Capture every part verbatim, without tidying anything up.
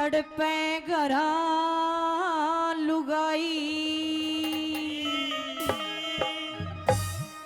तड़पे घरा लुगाई।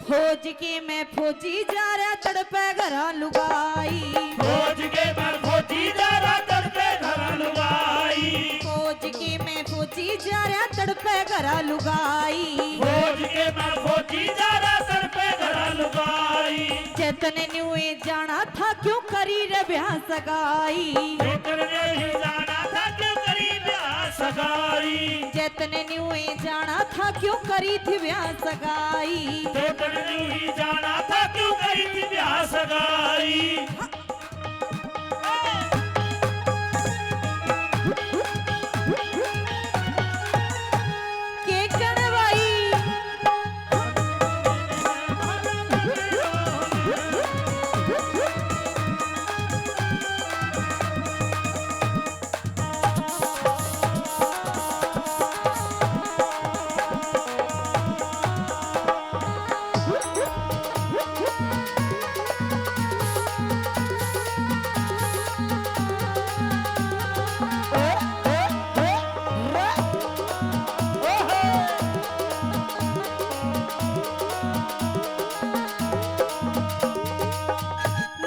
फौज के मैं फौजी जा रहा तड़पे घरा लुगाई। फौज के मैं फौजी जा रहा तड़पे घरा लुगाई। फौज के मैं फौजी जा रहा तड़पे घरा लुगाई। फौज के मैं फौजी जा रहा तड़पे घरा लुगाई। जतन न्यूए जाना था क्यों करी रे ब्याह सगाई। जतन न्यूए जाना था क्यों करी ब्याह सगाई। जतन न्यूए जाना था क्यों करी थी ब्याह सगाई। जतन न्यूए जाना था क्यों करी थी ब्याह सगाई। के कण भाई।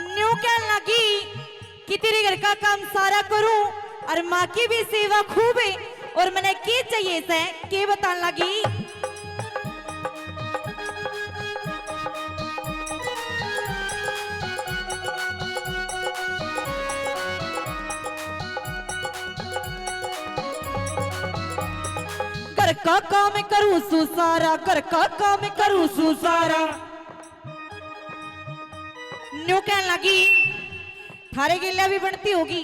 न्यू कहन लगी कि तेरे घर का काम सारा करूं और माँ की भी सेवा खूब है, और मैंने के चाहिए से के बतान लगी। घर का काम करूं सु सारा, घर का काम करूं सु सारा। न्यू कहन लगी, थारे गेल्या भी बनती होगी,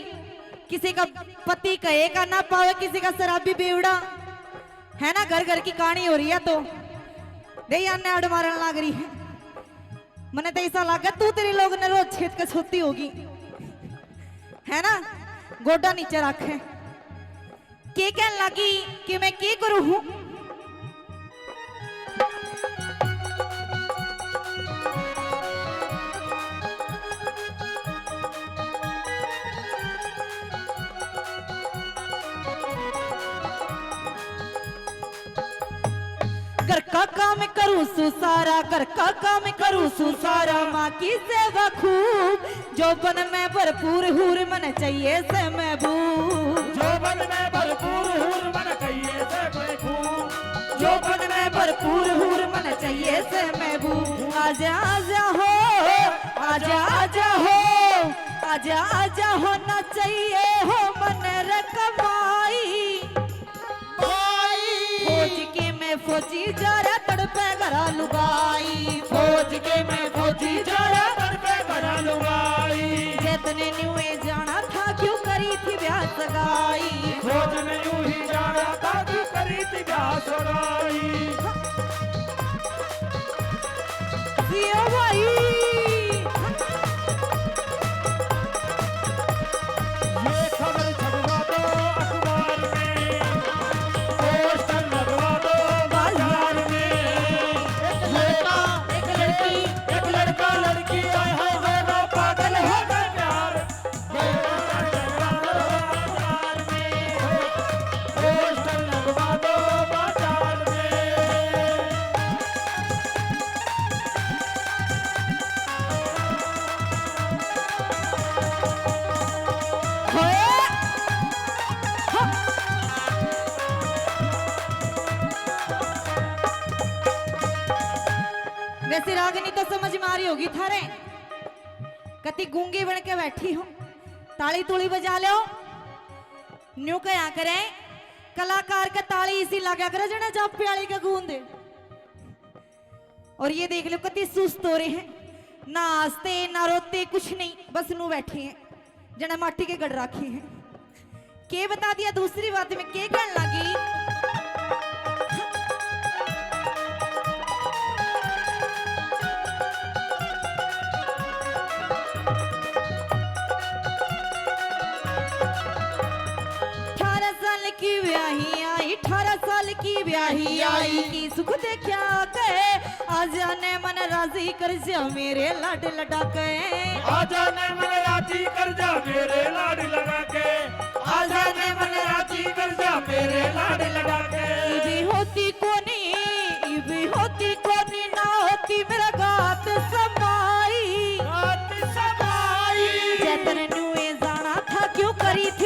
किसी का पति कहे का ना पावे, किसी का शराबी बेवड़ा है ना, घर घर की कहानी हो रही है। तो दे यार ने अड़ मारन लाग रही है। मने तो ऐसा लगे तू तेरी लोग ने रोज छेद के सोती होगी, है ना, गोडा नीचे रखे। के कहन लगी कि मैं के करूं हूं? घर का काम करूं सु सारा, घर का काम करूं सु सारा, माँ की सेवा खूब। जोबन में भरपूर हूर मन चाहिए से महबूब। जोबन में भरपूर हूर मन चाहिए से महबूब। जोबन में भरपूर हूर मन चाहिए से महबूब। आजा आजा हो, आजा आजा हो, आजा आजा हो, ना चाहिए हो मन रे कमाई। फौज के मैं फौजी जा रहा तड़पे घरा लुगाई। फौज के मैं फौजी जा रहा तड़पे घरा लुगाई। जतने न्यूए जाना था क्यों करी थी ब्याह सगाई। फौज ने यूं ही जाना था क्यों करी थी ब्याह सगाई। जियो भाई। ये खबर छपवा दो अखबार में, पोस्टर लगवा दो बाजार में। एक लड़का, एक लड़की, एक लड़का लड़की आए हैं दोनों पागल हो गए प्यार। पोस्टर लगवा दो बाजार में। होए। हाँ। वैसे रागनी तो समझ में आ रही होगी थारे, कति गूंगी बन के बैठी हूँ, ताली तुली बजा लो। न्यू कहा करे, कलाकार के ताली इसी लगा करे जने जापे वाली के गूंद। और ये देख लो, कति सुस्त हो रहे हैं, ना हंसते ना रोते, कुछ नहीं, बस नू बैठे हैं, जने माटी के गड़ रखे हैं। के बता दिया, दूसरी बात में के कहन लगी। अठारह साल की ब्याही आई, अठारह साल की ब्याही आई, की सुख देखा के। आजा ने मन राजी कर जा मेरे लाड लड़ा के। आजा ने मन राजी कर जा मेरे लाड लड़ा के। आजा ने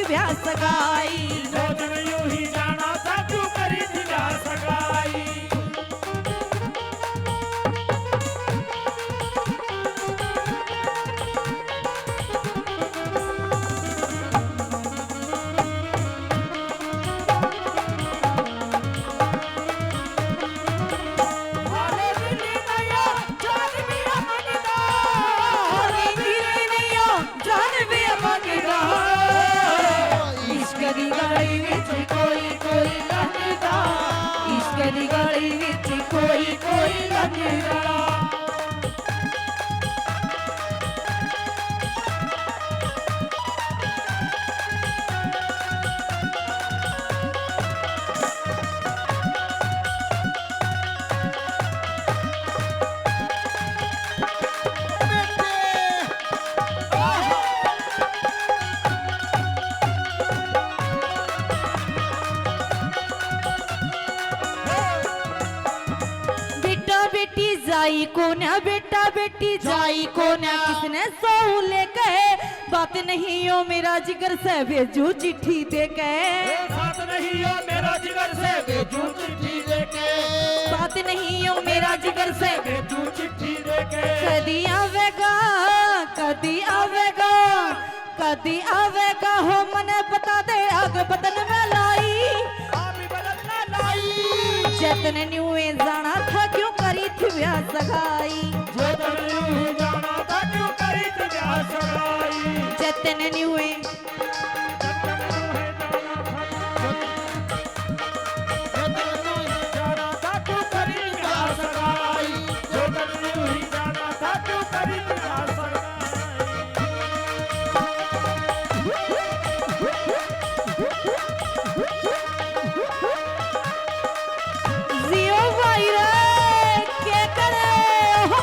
ब्याह सगाई। दो दिन यूं ही जाना था, क्यों करी थी ब्याह सगाई। इश्क दी गली विच कोई कोई लंघदा, इश्क दी गली विच कोई कोई लंघदा। बेटा बेटी जाई कोन्या, बेटा बेटी जाई कोन्या, किसने सौ लेके बात नहीं हो मेरा जिगर से भेजू चिट्ठी देके। ए, बात नहीं हो मेरा जिगर से भेजू चिट्ठी देके। बात नहीं हो मेरा जिगर से भेजू चिट्ठी देके। कदी आवेगा, कदी आवेगा, कदी आवेगा हो मने बता दे, आग बदन में लाई। आग बदन में लाई। जतन न्यूए जाना था, क्यों करी थी ब्याह सगाई। जतन न्यूए जाना था, क्यों करी थी ब्याह सगाई। जतन न्यूए जियो भाई रे, के करे हो?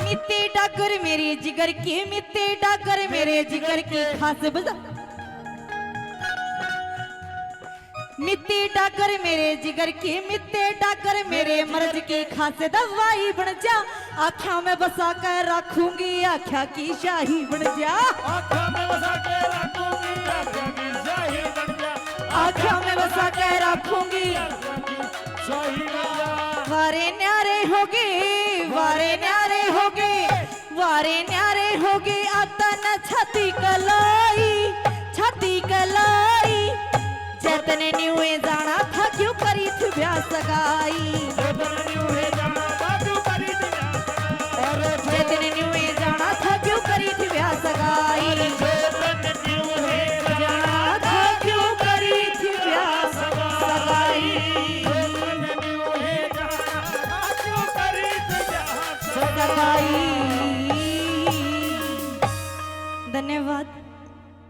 मित्ती डागर मेरे जिगर की, मित्ती डागर मेरे जिगर की खास बजा। मित्ती डागर मेरे जिगर की, मित्ती डागर मेरे मर्ज की खास दवाई बन जा। आँख्या में बसा के रखूंगी, आँख्या की शाही बन जा। आँख्या में बसा के रखूंगी, आँख्या की शाही बन जा। आँख्या में बसा के रखूंगी। शाही बन जा। वारे न्यारे होगे, वारे न्यारे होगे, वारे न्यारे होगे, आतन छाती कलाई, छाती कलाई। जतन न्यूए जाना था, क्यों करी थी ब्याह सगाई। जतन न्यूए जाना था, क्यों करी थी ब्याह सगाई। अरे जतन न्यूए जाना था, क्यों करी थी ब्याह सगाई। अरे जतन न्यूए जाना था, क्यों करी थी ब्याह सगाई। जतन न्यूए जाना था, क्यों करी थी ब्याह सगाई। धन्यवाद।